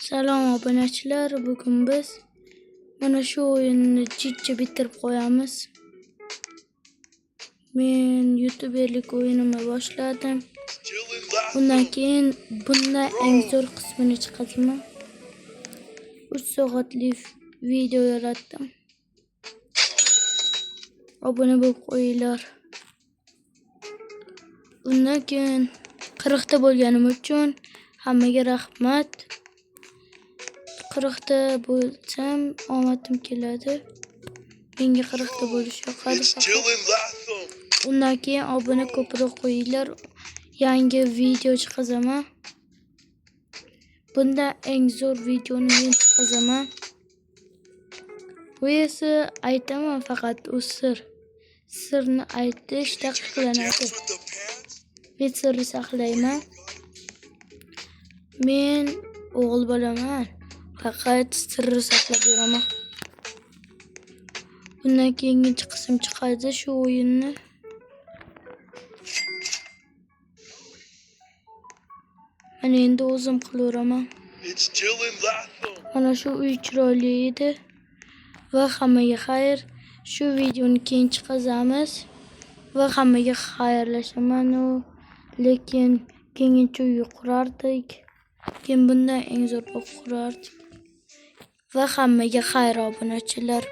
Salom obunachilar, bugun biz mana shu o'yinni jiddiy bitirib qo'yamiz. Men youtuberlik o'yinimni boshladim. Undan keyin bundan eng zo'r qismini chiqazaman. 3 soatlik video yaratdim. Obuna bo'lib qo'yinglar. Undan keyin 40 ta bo'lganim uchun hammaga rahmat. 40 ta bo'lsam omadim keladi. Menga 40 ta bo'lish yoqadi faqat. Undan keyin obuna ko'proq qo'yinglar. Yangi video chiqazaman. Bunda eng zo'r videoni men chiqazaman. Bu esa aytaman faqat u sir. Sirni aytish taqiqlanadi. Men sirni saqlayman. Men o'g'il bolaman. Faqat sirni saqlab yuraman. Bundan keyingi qism chiqadi shu o'yinni. Mana endi o'zim qilaveraman. Mana shu uy chiroyli edi. Va hammaga xayr. Shu videoni keyin chiqazamiz. Va hammaga xayrlashaman u. Lekin keyinchi uy qurardik. Keyin bundan eng zo'r qurardik. Va hammaga xayr obunachilar.